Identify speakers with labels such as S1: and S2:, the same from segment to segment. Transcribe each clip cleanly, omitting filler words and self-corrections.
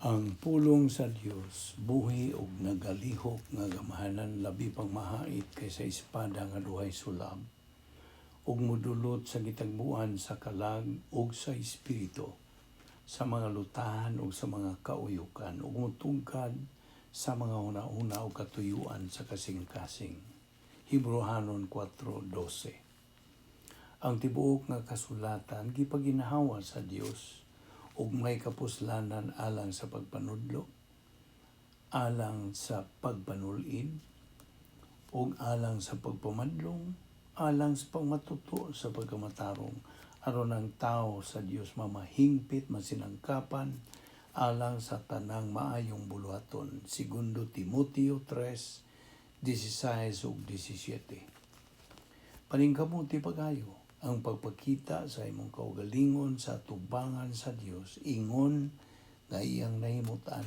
S1: Ang pulong sa Dios buhi ug nagalihok nga gamhanan, labi pang mahait kaysa espada nga duhay sulab, ug modulot sa gitagbuan sa kalag ug sa espiritu, sa mga lutahan ug sa mga kauyukan, ug motugkad sa mga hunahuna ug katuyuan sa kasing-kasing. Hebreohanon 4:12. Ang tibuok nga kasulatan gipaginhawa sa Dios ug may kapuslanan alang sa pagpanudlo, alang sa pagpanulid, ug alang sa pagpamadlong, alang sa pagmatuto sa pagkamatarong, aron ang tao sa Dios mamahingpit, masinangkapan alang sa tanang maayong buluhaton. Segundo Timoteo 3:16 ug 17. Paningkamuti pag-ayo ang pagpakita sa imong kaugalingon sa tubangan sa Dios ingon nga iyang nahimutan,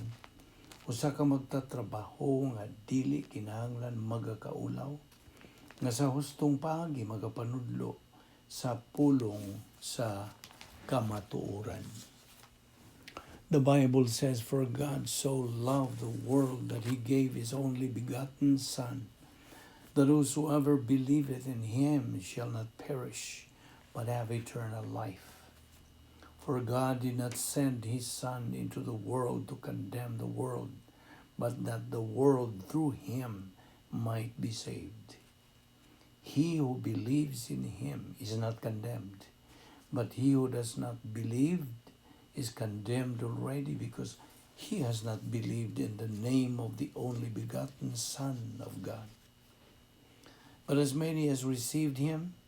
S1: usa ka magtatrabaho nga dili kinahanglan magakaulaw, nga sa hustong paagi magapanudlo sa pulong sa kamatuoran. The Bible says, "For God so loved the world that he gave his only begotten Son, that whosoever believeth in him shall not perish, but have eternal life. For God did not send his Son into the world to condemn the world, but that the world through him might be saved. He who believes in him is not condemned, but he who does not believe is condemned already, because he has not believed in the name of the only begotten Son of God. But as many as received him,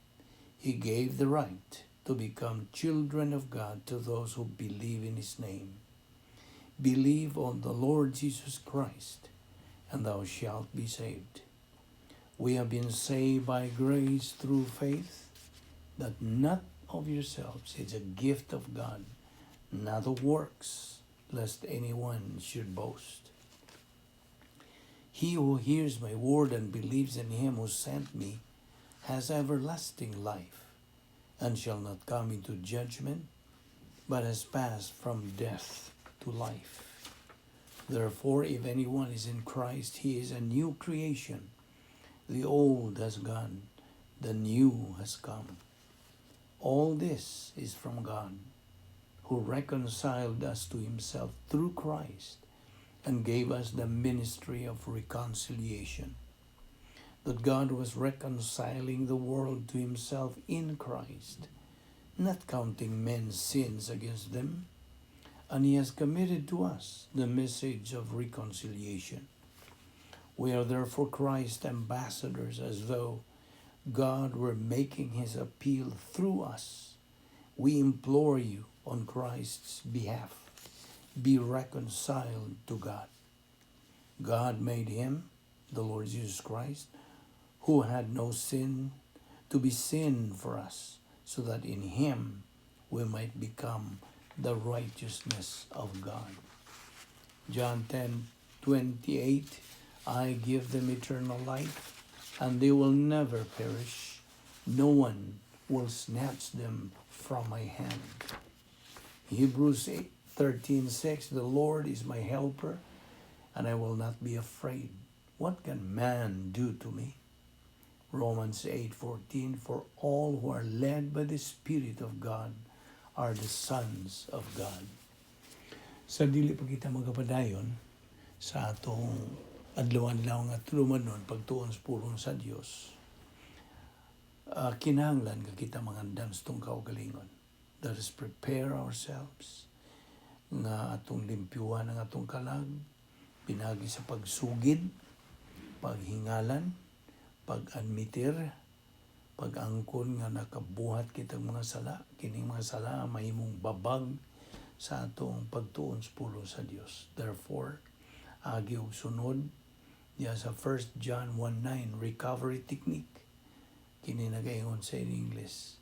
S1: he gave the right to become children of God, to those who believe in his name. Believe on the Lord Jesus Christ, and thou shalt be saved. We have been saved by grace through faith, that not of yourselves, it's a gift of God, not of works, lest anyone should boast. He who hears my word and believes in him who sent me has everlasting life, and shall not come into judgment, but has passed from death to life. Therefore, if anyone is in Christ, he is a new creation. The old has gone, the new has come. All this is from God, who reconciled us to himself through Christ and gave us the ministry of reconciliation. That God was reconciling the world to himself in Christ, not counting men's sins against them, and he has committed to us the message of reconciliation. We are therefore Christ's ambassadors, as though God were making his appeal through us. We implore you on Christ's behalf, be reconciled to God. God made him, the Lord Jesus Christ, who had no sin, to be sin for us, so that in him we might become the righteousness of God." John 10:28, "I give them eternal life, and they will never perish. No one will snatch them from my hand." Hebrews 8, 13:6, "The Lord is my helper, and I will not be afraid. What can man do to me?" Romans 8:14, "For all who are led by the Spirit of God are the sons of God." Sa dili pa kita magapadayon sa atong adlaw-adlaw nga tulumanon pagtuon sa pulong sa Dios, kinahanglan ka kita mangandam sa atong kaugalingon. Let us prepare ourselves nga atong limpyuhan ang atong kalag pinagi sa pagsugid, paghingalan, pag-admitir, pag-angkon nga nakabuhat kitang mga sala. Kining mga sala mahimong babag sa atong pagtuon sa pulong sa Dios. Therefore, agi og sunod diya sa 1 John 1:9 recovery technique. Kini nagaingon sa in English,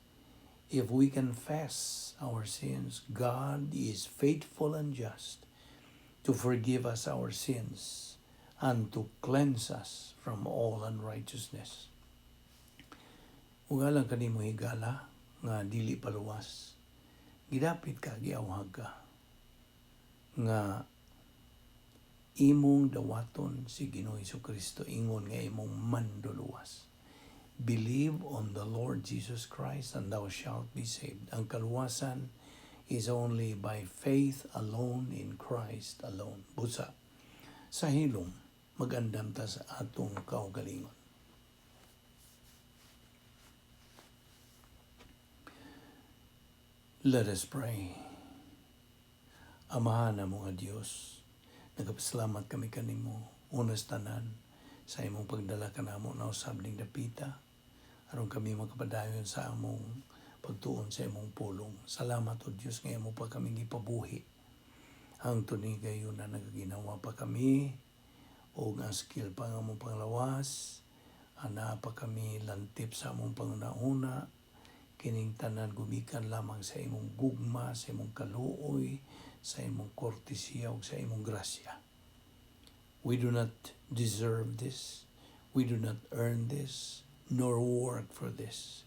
S1: "If we confess our sins, God is faithful and just to forgive us our sins and to cleanse us from all unrighteousness." Ug alang kanimo, higala nga dili paluwas, gidapit ka, giawhag ka nga Imong dawaton si Ginoo Kristo ingon nga imong manduluwas. Believe on the Lord Jesus Christ and thou shalt be saved. Ang kaluwasan is only by faith alone in Christ alone. Busa, sa hilom, magandam ta sa atong kaugalingon. Let us pray. Amahan na mga Dios, nagapasalamat kami kanimo unas tanan sa imong pagdala kanamo na usab ning dapita aron kami makapadayon sa among pagtuon sa imong pulong. Salamat, O Dios, nga imo pa kami gipabuhi. Hangtod ni gayon na nagaginawa pa kami og ang skill pa nga among panglawas, ana pa kami lantip sa among panguna-una, kining tanan gumikan lamang sa imong gugma, sa imong kaluoy, sa imong kortesiya ug sa imong grasya. We do not deserve this. We do not earn this, nor work for this.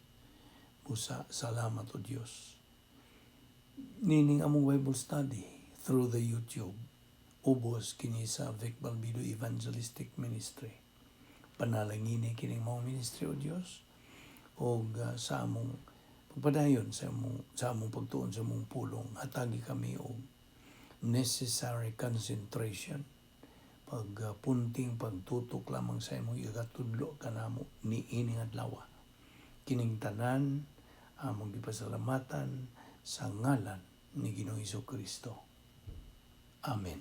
S1: Busa, salamat, O Dios. Nining among Bible study through the YouTube, ubos kini sa Vic Balbido Evangelistic Ministry. Panalangini kining mao ministry, O Dios, og sa among pagpadayon sa among pagtuon sa among pulong, hatagi kami og necessary concentration, pagpunting pagtutok lamang sa imong igatudlo kanamo niining adlaw. Kining tanan among gipasalamatan sa ngalan ni Ginoong Kristo. Amen.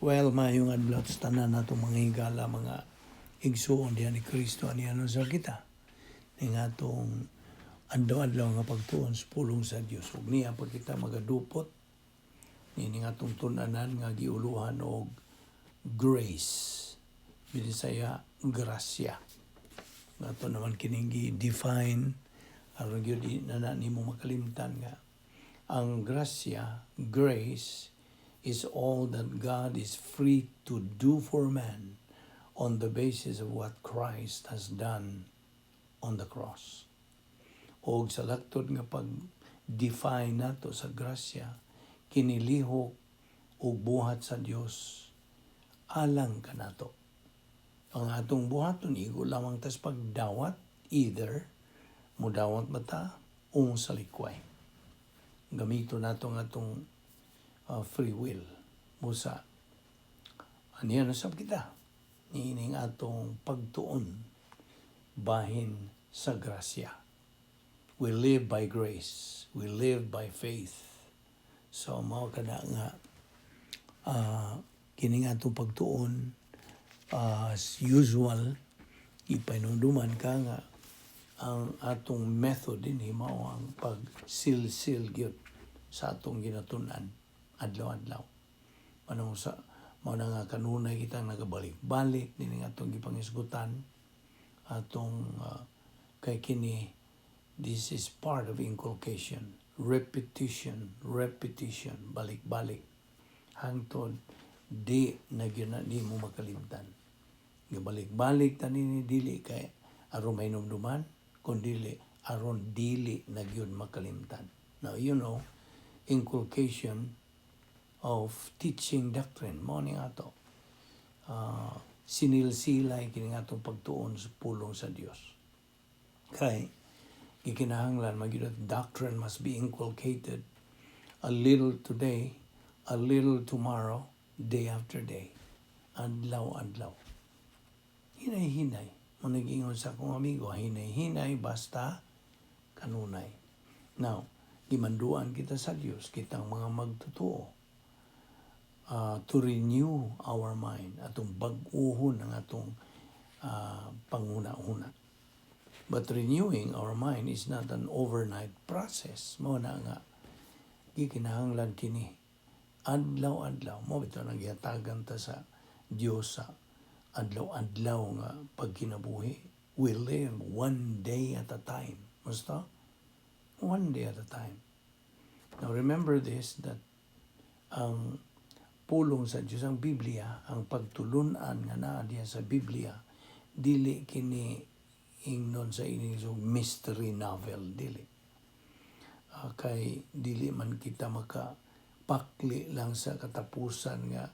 S1: Well, maayong adlaw sa tanan natong mga higala, mga igsuon diha ni Kristo. Ani ano sa kita ning atong adlaw-adlaw nga pagtuon sa pulong sa Dios, ug niya pag kita magadupot nining atong tun-anan nga giuluhan og grace, Binisaya, grasya. Ato naman kining gi-define aron gyud di na na nimo makalimtan nga ang grasya, grace, is all that God is free to do for man on the basis of what Christ has done on the cross. Og sa laktod nga pag-define nato sa grasya, kinilihok og buhat sa Dios alang kanato. Ang atong buhaton igo lamang tas pagdawat, either mudawat ba ta o salikway. Gamito nato ang atong free will. Busa, aniya na sab kita niining atong pagtuon bahin sa grasya. We live by grace. We live by faith. So mao kada nga kining atong pagtuon, as usual, ipahinumduman ka nga ang atong method din mao ang pagsilsil gyud sa atong ginatun-an adlaw-adlaw. Ano sa mao na nga kanunay kitang nagabalik-balik nining atong gipangisgutan atong kay kini, this is part of inculcation, repetition, repetition, balik-balik hangtod di na gyud na di mo makalimtan. Gabalik-balik tani ni dili kay aron mahinumduman, kundi aron dili na gyud makalimtan. Now you know, inculcation of teaching doctrine mao ni ato sinilsilay kini atong pagtuon sa pulong sa Dios, kay gikinahanglan magyud that doctrine must be inculcated a little today, a little tomorrow, day after day, adlaw-adlaw, hinay-hinay. Mo nagingon sa akong amigo, hinay-hinay basta kanunay. Now, gimanduan kita sa Dios, kitang mga magtotoo, to renew our mind, atong bag-uhon ang atong panguna-una. But renewing our mind is not an overnight process. Mao na nga gikinahanglan kini adlaw-adlaw. Mao bitaw nang gihatagan ta sa Dios sa adlaw-adlaw nga pagkinabuhi. We live one day at a time. Basta one day at a time. Now remember this, that ang pulong sa Dios, ang Biblia, ang pagtulunan nga naa diya sa Biblia, dili kini ingnon sa ining mystery novel, dili. Kay dili man kita maka pakli lang sa katapusan nga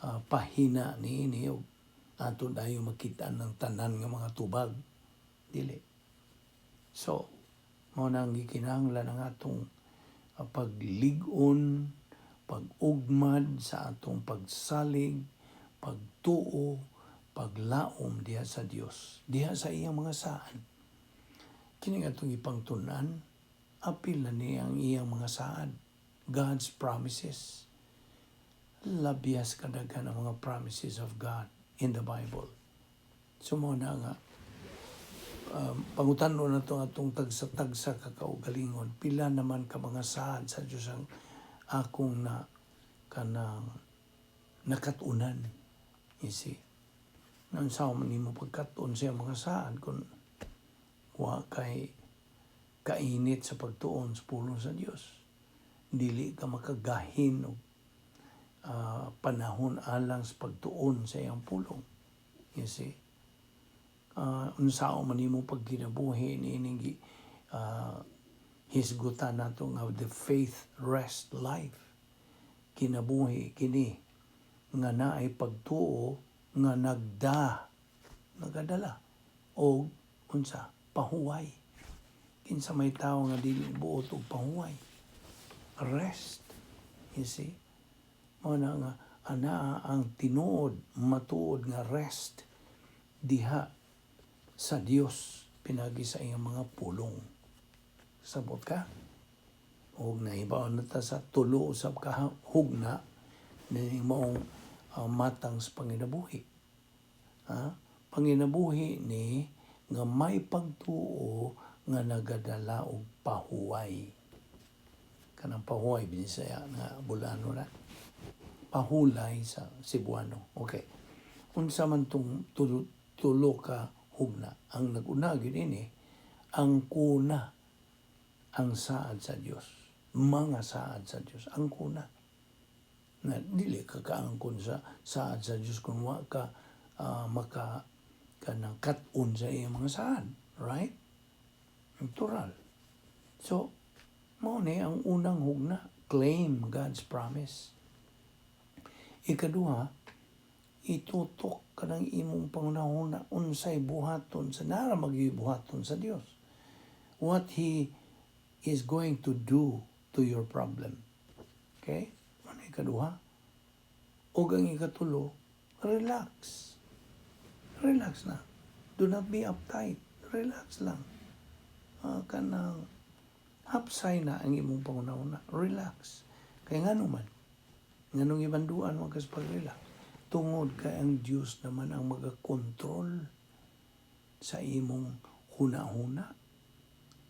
S1: pahina niini ug ato dayon makita ng tanan nga mga tubag. Dili. So, mao na ang gikinahanglan ang atong paglig-on, pag-ugmad sa atong pagsalig, pagtuo, paglaom diha sa Dios, diha sa iyang mga saad. Kini atong ipangtun-an, apil na ni ang iyang mga saad, God's promises. Labyas kadaghan ang mga promises of God in the Bible. So mao na nga pangutan-on nato atong tagsa-tagsa ka kaugalingon, pila naman ka mga saad sa Dios ang akong na kanang nakat-unan? You see? Nang sa man nimo pagkat-on sa mga saad kung wa kay kainit sa pagtuon sa pulong sa Dios? Dili ka makagahin og panahon alang sa pagtuon sa iyang pulong. You see? Unsaon man nimo pagkinabuhi niining hisgutan nato nga the faith rest life? Kinabuhi kini nga naay pagtuo nga nagadala og unsa? Pahuway. Kinsa may tawo nga dili buot og pahuway? Rest, you see? Mao na nga anaa ang tinuod, matuod nga rest diha sa Dios pinagi sa iyang mga pulong. Sabot ka? Og nahibaw na ta sa tulo usab ka hugna ni maong matang sa panginabuhi. Ha? Panginabuhi ni nga may pagtuo nga nagadala og pahuway. Kanang pahuway, Binisaya nga bulano na. Pahulay sa Cebuano. Okay. Unsa man tong tulo, tulo ka hugna? Ang nag-una gyud ini, ang kuna ang saad sa Dios. Mga saad sa Dios. Ang kuna. Na dili ka kaangkon sa saad sa Dios kung wa ka maka kanang kat-on sa iyang mga saad. Right? Natural. So, mao ni ang unang hugna, claim God's promise. Ikaduha, itutok ka ng imong pangunahuna unsay buhaton sa nara buhaton sa Dios. What He is going to do to your problem. Okay? Ano ikaduha? O ang ikatulo, relax. Relax na. Do not be uptight. Relax lang. Kanang hapsay na ang imong pangunahuna. Relax. Kaya nga naman, nganong ibanduan mo kas pag-relax? Tungod kay ang Diyos naman ang magakontrol sa imong huna-huna.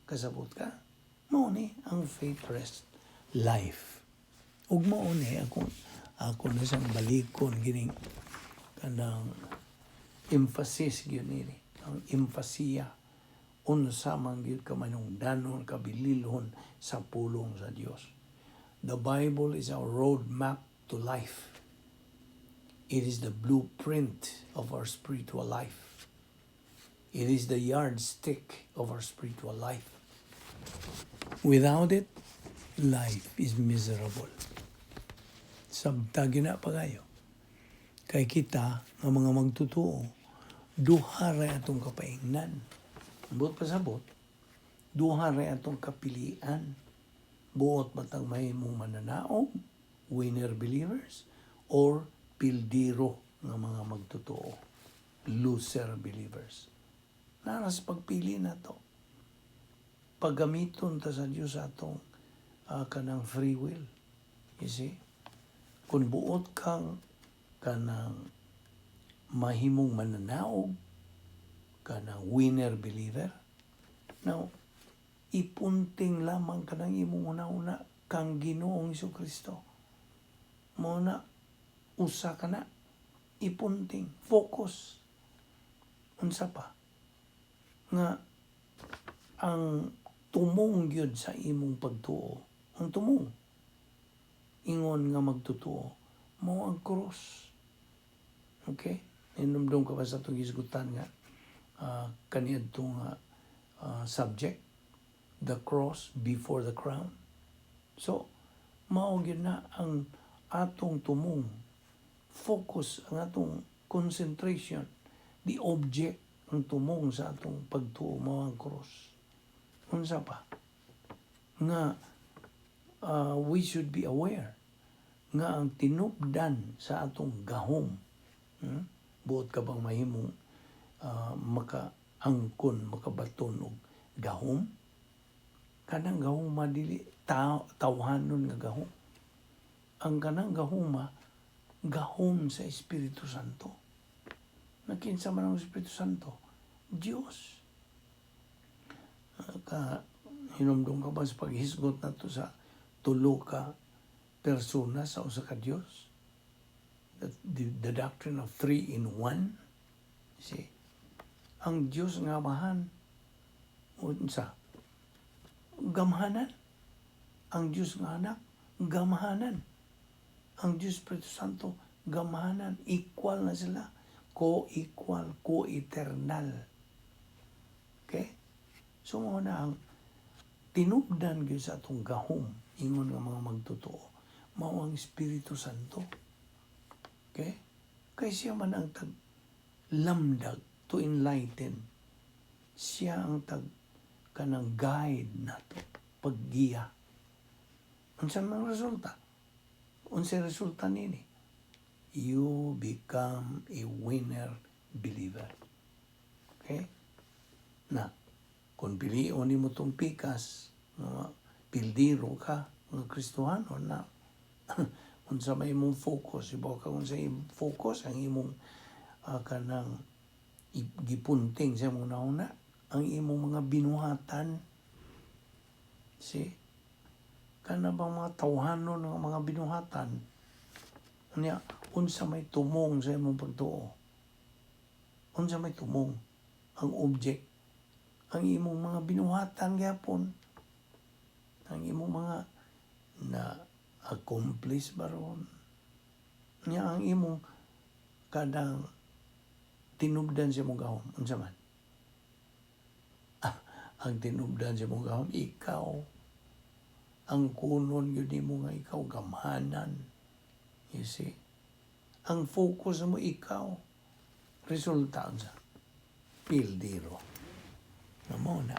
S1: Kasabot ka? Mao ni ang faith rest life. Ug mao ni ako na siyang balikon gining kanang emphasis gyud nini. Ang emphasiya unsa man gyud ka manungdanon, kabililhon sa pulong sa Dios. The Bible is our roadmap to life. It is the blueprint of our spiritual life. It is the yardstick of our spiritual life. Without it, life is miserable. Sabta na pagayo. Kay kita, nga mga magtutuo, duha ra atong kapaingnan. Buot pasabot, duha ra atong kapilian. Buot batang mahimong mananaog, winner believers, or pildiro nga mga magtotoo, loser believers. Nara sa pagpili na to. Paggamiton ta sa Dios atong kanang free will. You see? Kung buot kang kanang mahimong mananaog, kanang winner believer, now, ipunting lamang kanang imong una-una kang Ginoong Kristo. Mao na, usa ka na, ipunting, focus. Unsa pa? Nga, ang tumong gyud sa imong pagtuo, ang tumong, ingon nga magtutuo, mao ang cross. Okay? Hinumdum ka ba sa itong hisgutan nga kaniadto nga subject, the cross before the crown? So, mao gyud na ang atong tumong. focus, ang atong concentration, the object, ang tumong sa atong pagtuo mao ang cross. Unsa pa? Nga we should be aware nga ang tinubdan sa atong gahom. Buot ka bang mahimong makaangkon, makabaton og gahom? Kanang gahoma dili tawhanon nga gahom. Ang kanang gahoma, gahom sa Espiritu Santo. Na kinsa man ang Espiritu Santo? Diyos. Ka hinumdum ka ba sa paghisgot nato sa tulo ka persona sa usa ka Dios? The doctrine of three in one. See? Ang Dios nga Amahan, unsa? Gamhanan. Ang Dios nga Anak, gamhanan. Ang Diyos Espiritu Santo, gamhanan. Equal na sila. Co-equal, co-eternal. Okay? So, mao na ang tinubdan gyud sa atong gahom, ingon nga mga magtotoo, mao ang Espiritu Santo. Okay? Kay siya man ang tag lamdag, to enlighten. Siya ang tag kanang guide nato, paggiya. Unsa man resulta? Unsa resulta nini? You become a winner believer. Okay? Na, kung pilion nimo tong pikas, nga pildiro ka, nga Kristohano na, unsa may imong focus, ibaw ka unsa imong focus, ang imong kanang gipunting sa imong nauna, ang imong mga binuhatan, see? Kana bang mga tawhanon nga mga binuhatan, unya, unsa may tumong sa imong pagtuo? Unsa may tumong? Ang object, ang imong mga binuhatan gyapon, ang imong mga na accomplish ba ron? Nya ang imong kanang tinubdan sa imong gahom, unsa man? Ah, ang tinubdan sa imong gahom, ikaw. Ang kunon gyud nimo nga ikaw gamhanan. You see? Ang focus mo, ikaw. Resulta unsa? Pildiro. Na mao na.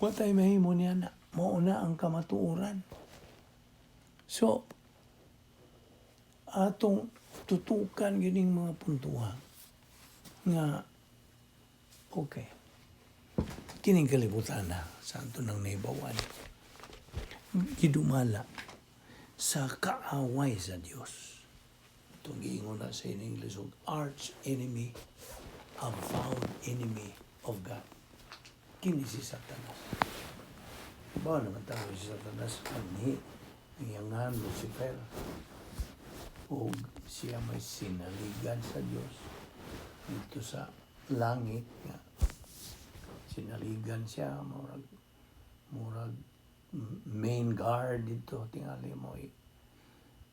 S1: Wa tay mahimo niya na. Mao na ang kamatuoran. So, atong tutukan gining mga puntuha nga okay, kining kalibutan na sa ato nang naibawan, gidumala sa kaaway sa Dios. Itong giingon na sa in English og arch enemy, avowed enemy of God. Kini si Satanas. Ba naman tayo si Satanas, anhi ang iyang ngalan Lucifer. O siya may sinaligan sa Dios dito sa langit nga sinaligan siya, murag main guard dito tingali mo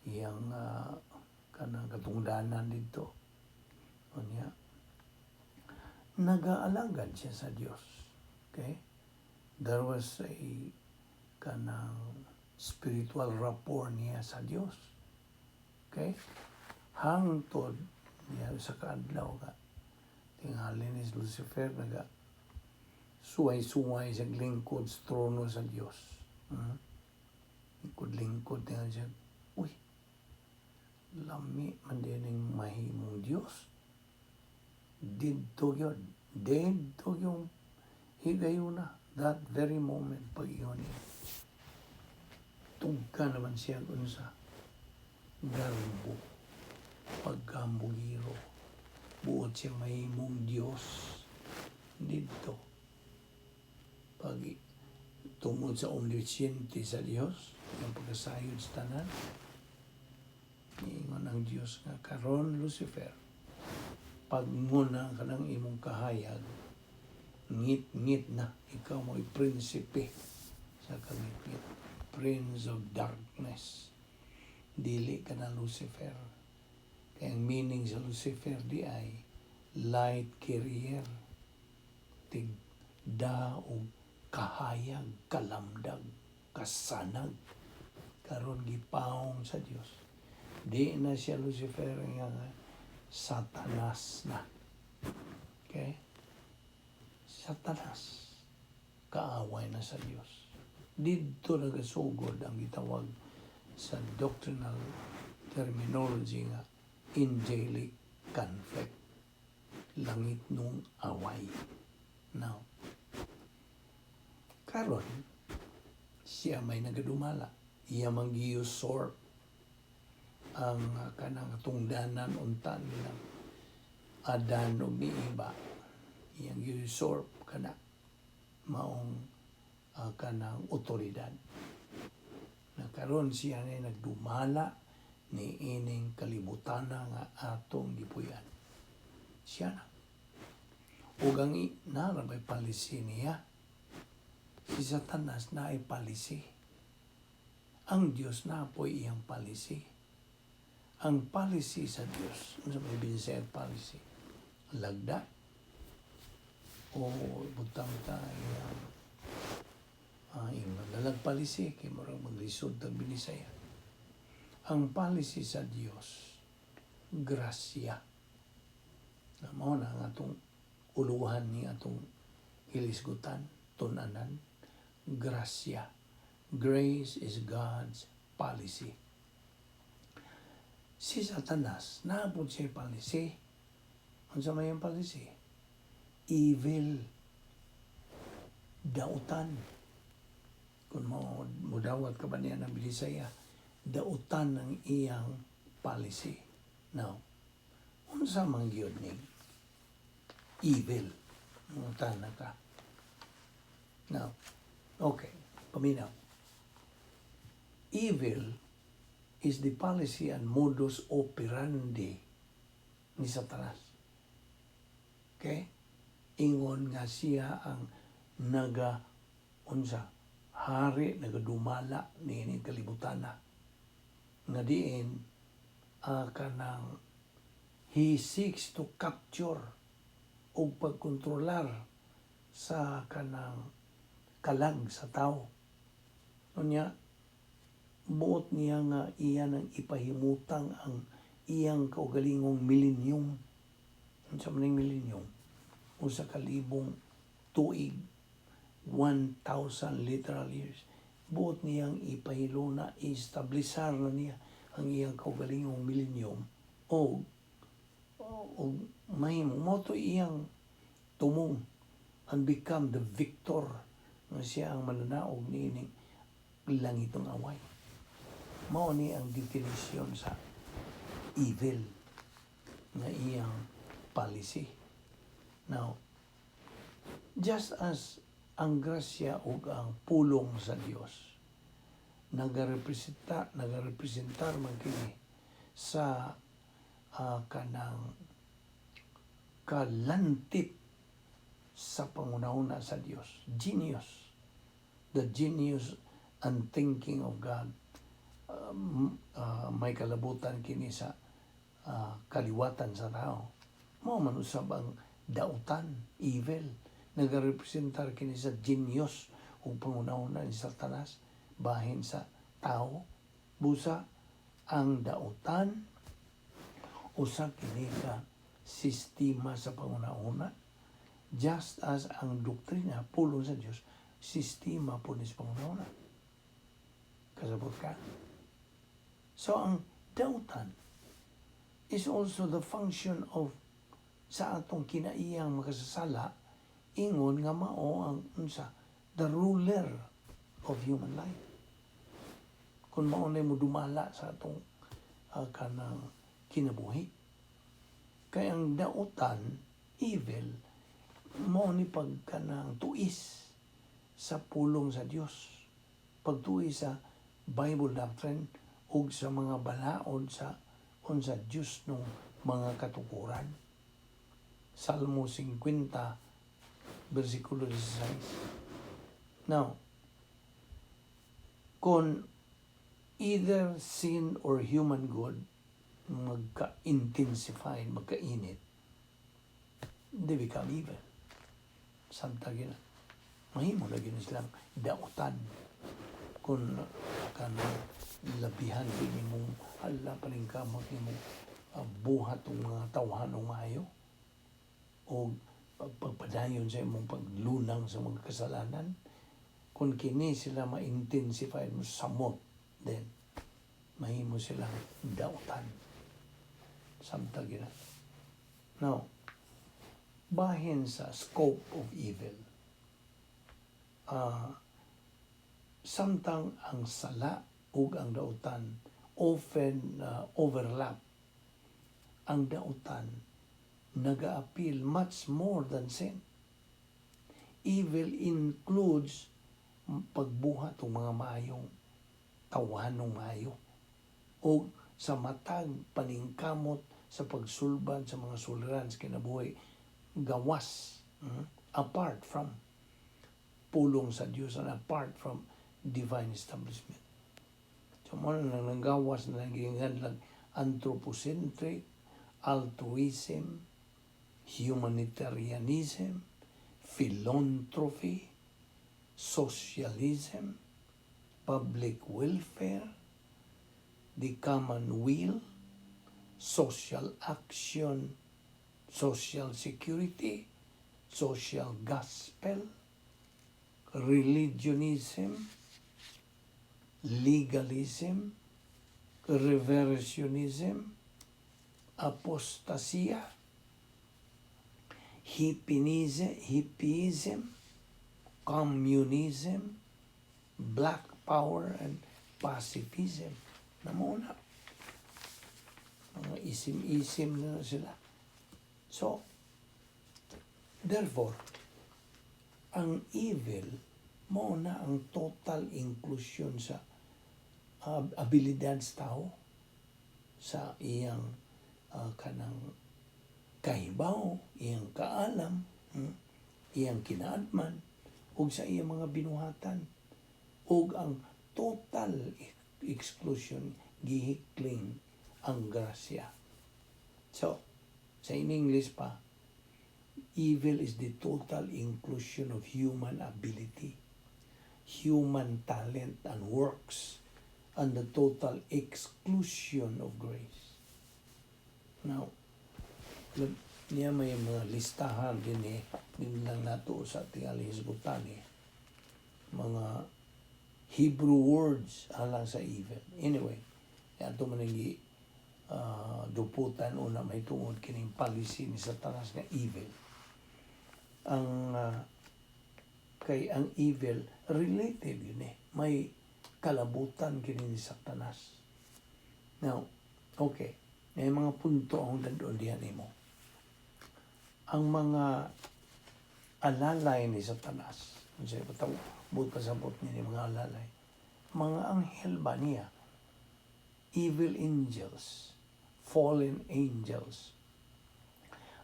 S1: iyang kanang katungdanan dito. Unya nagaalagad siya sa Dios. Okay, there was a kanang spiritual rapport niya sa Dios. Okay, hangtod niya sa kaadlaw ka tingali ni Lucifer naga suway-suway sa lingkod sa trono sa Dios. Lingkod-lingkod tingali siya, uy, lami man din ang mahimong Dios. Didto yun. Didto yung higayuna. That very moment, pag iyon niya. Tugka naman siya unsa garbo, pagkambugiro. Buot siya mahimong Dios didto. Pag tungod sa omnisciente sa Dios, yung pagkasayod sa tanan, niingon ang Dios nga, "Karon, Lucifer, pagnguna ka ng imong kahayag, ngit-ngit na, ikaw mo'y prinsipe sa kangit-ngit, prince of darkness. Dili ka na Lucifer." Kaya ang meaning sa Lucifer di ay light carrier, tigda og kahayag, kalamdag, kasanag. Karon gipawong sa Dios. Di na siya Lucifer nga Satanas na. Okay? Satanas. Kaaway na sa Dios. Didto nagasugod ang gitawag sa doctrinal terminology nga angelic conflict. Langitnong away. Now, karon siya may nagadumala. Iya mang gi-usurp ang kanang tungdanan unta nila Adan ug ni Eva. Iyang gi-usurp kana maong kanang otoridad. Na karon siya na nagdumala ni ining kalibutana nga atong gipuy-an. Siya na. Ug ang naa may policy niya. Si Satanas naay policy. Ang Diyos naa poy iyang policy. Ang policy sa Diyos, ano sa may binisaya policy? Lagda o butang ta iyang ingon nalag policy kay murag maglisod tag binisaya. Ang policy sa Diyos, grasya. Na mao na ang atong uluhan ni atong hilisgutan, tunanan, grasya. Grace is God's policy. Si Satanas, naa pod siya policy. Unsa may ang policy? Evil. Dautan. Kung mo mudawat ka ba niya ng Binisaya, dautan ang iyang policy. Now, unsa man gyud ning evil? Mangutana ka. Now, okay, paminaw. Evil is the policy and modus operandi ni Satanas. Okay? Ingon nga siya ang naga unsa hari, nagadumala niining kalibutana nga diin kanang he seeks to capture og pagkontrolar sa kanang kalag sa tao. Unya, buot niya nga iya nang ipahimutang ang iyang kaugalingong millennium. Unsa man ning millennium? 1,000 tuig, 1,000 literal years. Buot niyang ipahiluna, establisar na niya ang iyang kaugalingong millennium o mahimo mao to iyang tumong and become the victor nga siya ang mananaog niining langitnong away. Mao ni ang definition sa evil nga iyang policy. Now, just as ang grasya ug ang pulong sa Dios nagarepresentar man kini sa kanang kalantip sa panghunahuna sa Dios. Genius. The genius and thinking of God. May kalabutan kini sa kaliwatan sa tao. Mao man usab ang dautan, evil. Nagarepresentar kini sa genius ug panghunahuna ni Satanas bahin sa tao. Busa ang dautan usa kini ka sistema sa panghunahuna, just as ang doktrina, pulong sa Dios, sistema po ni sa panghunahuna. Kasabot ka? So ang dautan is also the function of sa atong kinaiyang makasasala, ingon nga mao ang unsa, the ruler of human life, kung mao na mo dumala sa atong kanang kinabuhi. Kay ang dautan, evil, mao ni pagkanang tuis sa pulong sa Dios, pagtuis sa Bible doctrine ug sa mga balaod sa unsa, Dios nung mga katukuran. Salmo 50 versikulo 16. Now, kung either sin or human good magka-intensify, magkainit, they become evil. Samtang gina. Mahimo na gina silang dautan kung kanang labihan din mong Hala, paningkamot nimo buhat og mga tawhanong maayo o pagpadayon sa imong paglunang sa mga kasalanan. Kung kini sila ma-intensify mo samot, then mahimo silang dautan. Samtang gina. Now, bahin sa scope of evil, samtang ang sala ug ang dautan often overlap, ang dautan naga-appeal much more than sin. Evil includes pagbuhat og mga maayong tawhanong maayo o sa matag paningkamot sa pagsulbad sa mga suliran sa kinabuhi gawas, apart from pulong sa Dios and apart from divine establishment. So mo na nang nanggawas na naging anthropocentric, altruism, humanitarianism, philanthropy, socialism, public welfare, the common will, social action, social security, social gospel, religionism, legalism, reversionism, apostasia, hippieism, communism, black power, and pacifism. Namuna. Mga isim-isim na sila. So, therefore, ang evil mo na ang total inclusion sa abilidad sa tao, sa iyang kanang kahibaw, iyang kaalam, iyang kinaadman, ug sa iyang mga binuhatan, ug ang total exclusion gihikling ang grasya. So, sa in English pa, evil is the total inclusion of human ability, human talent and works, and the total exclusion of grace. Now, niya may mga listahan din eh, din lang nato sa tingali hisgutan eh, mga Hebrew words alang sa evil. Anyway, ato man ang duputan una may tungod kining policy ni Satanas nga evil. Ang kay ang evil related yun eh. May kalabutan kini ni Satanas. Now, okay. May mga punto ang dandon diyan nimo. Ang mga alalay ni Satanas. Unsay bataw buot pasabot ni mga alalay? Mga anghel ba niya? Evil angels, fallen angels,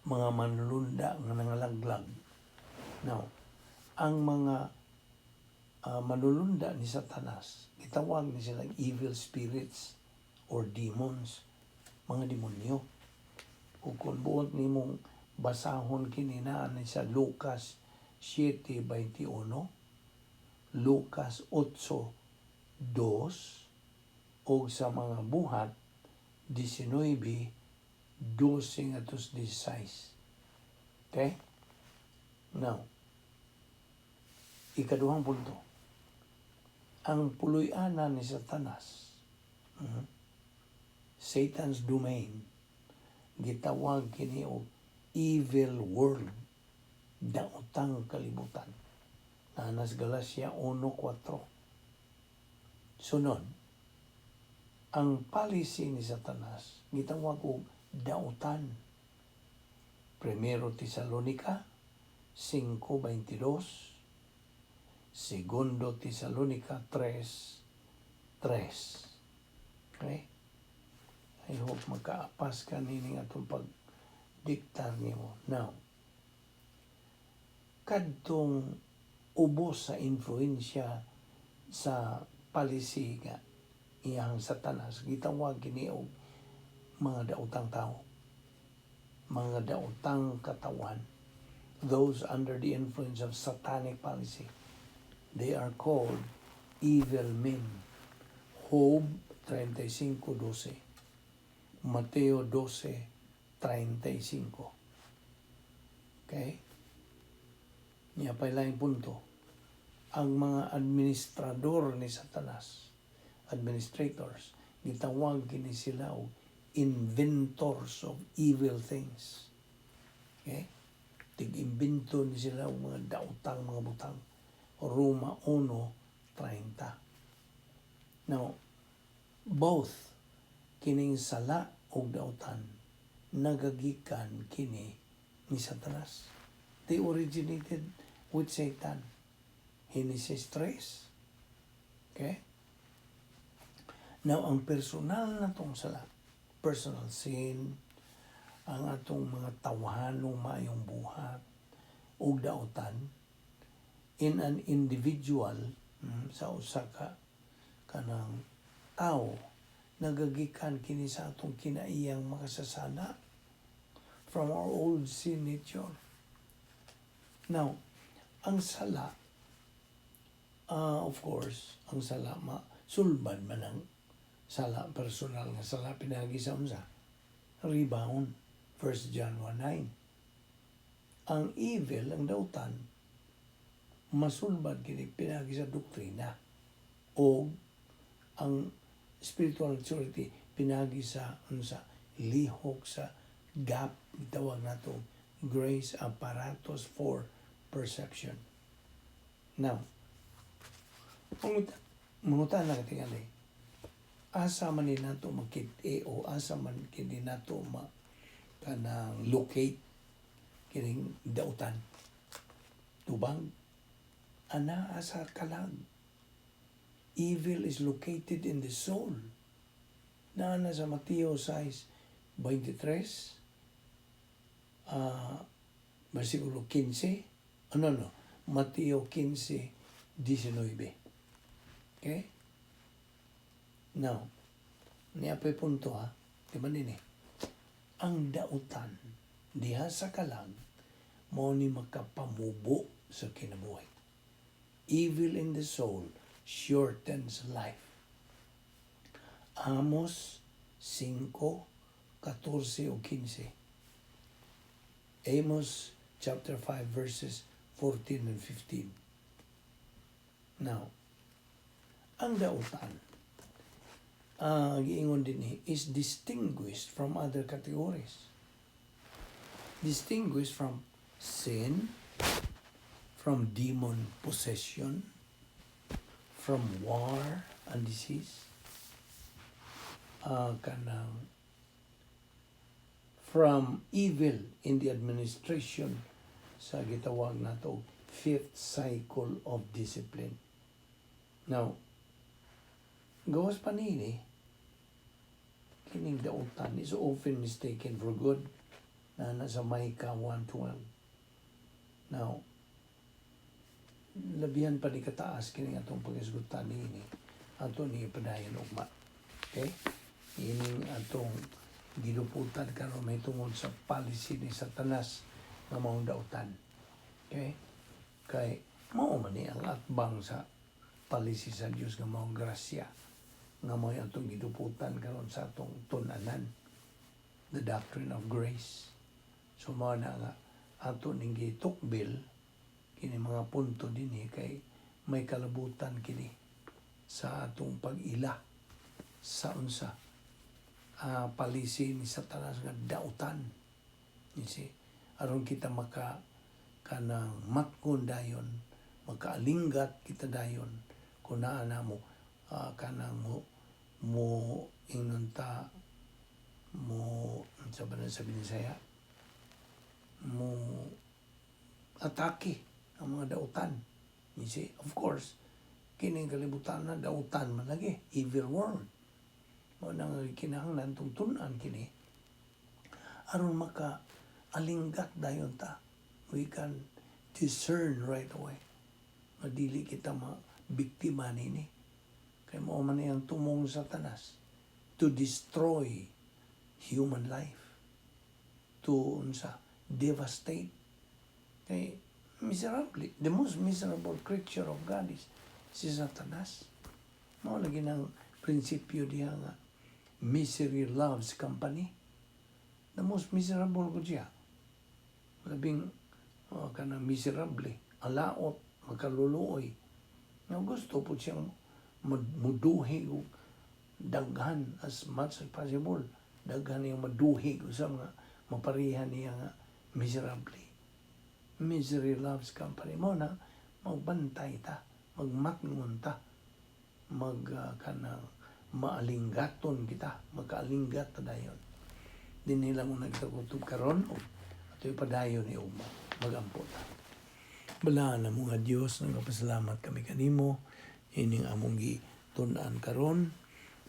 S1: mga manlunda nga nangalaglag. Now, ang mga manlulunda ni Satanas, gitawag ni silang evil spirits or demons, mga demonyo. Ug kung buot nimong basahon kini, naa ni sa Lucas 7:21, Lucas 8:2, ug sa mga Buhat 19:12 ngadto 16. Okay? Now, ikaduhang punto. Ang puloy-anan ni Satanas, Satan's domain, gitawag kini og evil world, daotang kalibutan. Naa sa Galacia 1:4. Sunod, ang policy ni Satanas, gitawag og dautan. Primero Tesalonica 5:22, Segundo Tesalonica 3:3. Okay? I hope magkaapas ka nining atong pagdiktar nimo. Now, kadtong ubos sa influensya sa policy nga iyang Satanas, gitawag kini og mga daotang tao, mga daotang katawan, those under the influence of satanic policy. They are called evil men. Job 35:12. Mateo 12:35. Okay? Niya pa laing punto. Ang mga administrador ni Satanas, administrators, gitawag kini sila og inventors of evil things. Okay? Tig-imbento ni sila og mga daotang mga butang. Roma 1:30. Now, both kining sala ug dautan nagagikan kini ni Satanas. They originated with Satan. Genesis 3. Okay? Now, ang personal na tong sala, personal sin, ang atong mga tawhanong maayong buhat, ug dautan, in an individual, sa usa ka kanang tao, nagagikan kini sa atong kinaiyang makasasala, from our old sin nature. Now, ang sala, of course, ang sala ma sulbad man ang sala, personal nga sala, pinagi sa unsa? Rebound. 1 John 1:9. Ang evil, ang dautan, masulbad kini pinagi sa doktrina o ang spiritual maturity pinagi sa unsa? Lihok sa gap, gitawag nato grace apparatus for perception. Now, mangutan na katingali, asa man ni nato makit o asa man kini nato ma kanang locate kining dautan? Tubang anaa sa kalag. Evil is located in the soul. Naa na sa Mateo 6:23, versikulo 15, ano no, Mateo 15:19. Okay? Now, niya pa'y punto ha, di ba nini? Ang dautan diha sa kalag mao ni makapamubo sa kinabuhi. Evil in the soul shortens life. Amos 5, 14 o 15. Amos chapter 5 verses 14 and 15. Now, ang dautan, giingon din ni, is distinguished from other categories. Distinguished from sin, from demon possession, from war and disease, kanang from evil in the administration sa gitawag nato fifth cycle of discipline. Now, gawas pa nini, kining dautan is often mistaken for good na nasa Micah 1:12. Now, labihan pa ni kataas kini atong paghisgutan niini, ato ni padayon ugma. Okay? Ining atong giluputan karon may tungod sa policy ni Satanas nga maong dautan. Okay? Kay mao man ni ang atbang sa policy sa Dios nga maong grasya nga mao atong giduputan karon sa atong tun-anan, the doctrine of grace. So mao na nga ato ning gitukbil kini mga punto dinhi kay may kalabutan kini sa atong pag-ila sa unsa policy ni Satanas nga dautan. You see? Aron kita maka kanang matkon dayon, makaalinggat kita dayon kung naa na mo kanang mo mo ingnon ta mo sa ba na sa Binisaya mo atake ang mga dautan. You see, of course, kining kalibutan na dautan man lagi, evil world. Mao na nga kinahanglan tong tun-an kini aron maka alinggat dayon ta. We can discern right away. Nga dili kita ma biktima nini. Kay mao man ang tumong Satanas to destroy human life, to unsa, devastate. Kay miserable, the most miserable creature of God is si Satanas. Mao lagi ng prinsipyo diha nga Misery loves company. The most miserable ko siya. Labing kanang miserable, alaot, makaluluoy. Nga gusto po siyang muduhi og daghan as much as possible. Daghan niyang maduhi sa mga maparihan niya nga miserable. Misery loves company. Mao na, magbantay ta, magmatngon ta, mag kanang maalinggaton kita, magkaalinggat ta dayon. Dinhi lang unta nagtakutob karon og ato'y padayon ni ugma, magampo ta. Balaan na mga Dios, nagapasalamat kami kanimo ining among gitun-an karon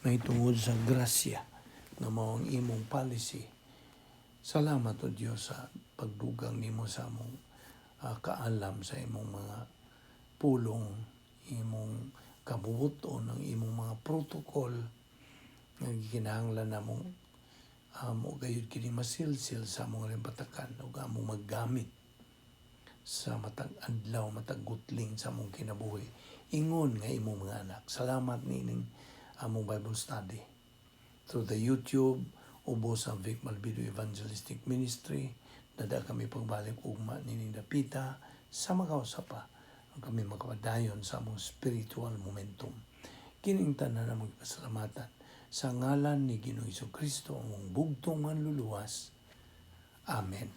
S1: mahitungod sa grasya nga mao ang imong policy. Salamat, O Dios, sa pagdugang nimo sa among kaalam sa imong mga pulong, imong kabubuton, ang imong mga protocol nga gikinahanglan namong amo gayud kini masilsil sa among limpatakan ug among maggamit sa matag adlaw, matag gutling sa among kinabuhi ingon nga imong mga anak. Salamat nining among Bible study through the YouTube ubos sa Vic Malbido Evangelistic Ministry. Dada kami pagbalik ugma nining dapita sa makausa pa ang kami makapadayon sa among spiritual momentum. Kining tanan among pasalamatan sa ngalan ni Ginoong Kristo, among bugtong manluluwas. Amen.